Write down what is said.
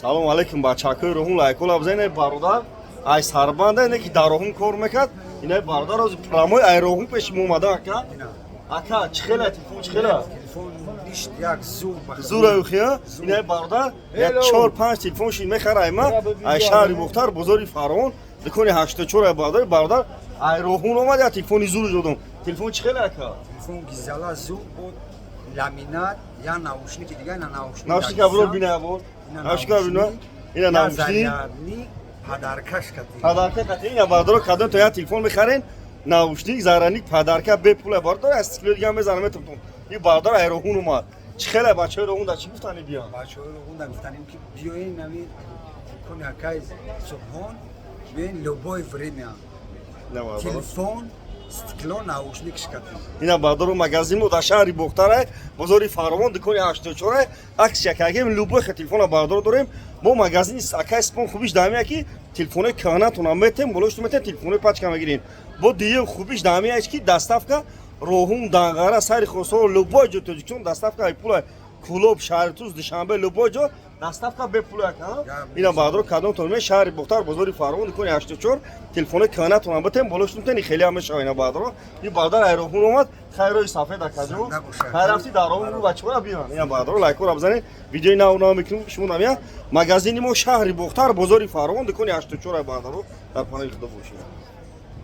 Салом алейкум, бачакои Роҳун, лайкола бизанед. Бародар ай сарбанда ине, ки дар Роҳун кор мекард. Инаи бародар ҳозир прямой ай Роҳун пеши мо омада. Ака, ака, чӣ хела телефон, чӣ хела? Телефон ништ як зур. Зура юхия. Инаи бародар як чор панҷ телефон шид мехара ай ма, ай шаҳри Бохтар, бозори Фарғон, дукони 84. Ай бародар, бародар ай Роҳун омад, як телефони зур додум. Телефон чӣ хела, ака? Телефон гизала зур буд, ламинат, я наушники дига, ина наушник. Наушника буро бина, бор наушника бина, ина наушник. Зарядник, подаркаш кати. Подарка кати. Ина бародаро, кадом то як телефон мехарен, наушник, зарядник, подарка бепула. Бародар аз стекло дига мезанам, метавонам. Ин бародар ай Роҳун омад. Чӣ хела, бачаҳои Роҳун да чӣ гуфтани биён? Бачаҳои Роҳунда гуфтанем, ки биёен нами дукони акай Субҳон, биёен любое время. На, бародаро. Телефон, стекло, наушник шкати. Ина бародаро, магазин мо дар шаҳри Бохтара, бозори Фаровон, дукони 84. Аксия кардем, любой телефона, бародаро, дорем. Мо магазини акай Субҳон хубиш дамия, ки телефонои кӯҳнатона метем, болошту метем, телефонои пачка мегирем. Бо дигар хубиш дамия, ки доставка Роҳун, Данғара, сари Хосор, любой ҷо Тоҷикистон доставка бепула. Кулоб, Шаҳритуз, Душанбе, любой ҷо доставка бепула. Ина бародаро, кадомтон ме шаҳри Бохтар, бозори Фаровон, дукони 84, телефонои кӯҳнатона битем, болошту метем, хеле ҳам мешава. Ина бародаро, ин бародар ай Роҳун омад. Хайрои сафед, акаҷон. Зинда бошад. Хайр рафти дар Роҳун, бачаҳоя биён. Ина бародаро, лайкора бизанед, видеои нав нав мекунем. Шумо намия, магазини мо шаҳри Бохтар, бозори Фаровон, дукони 84. Бародаро, дар паноҳи Худо бошед.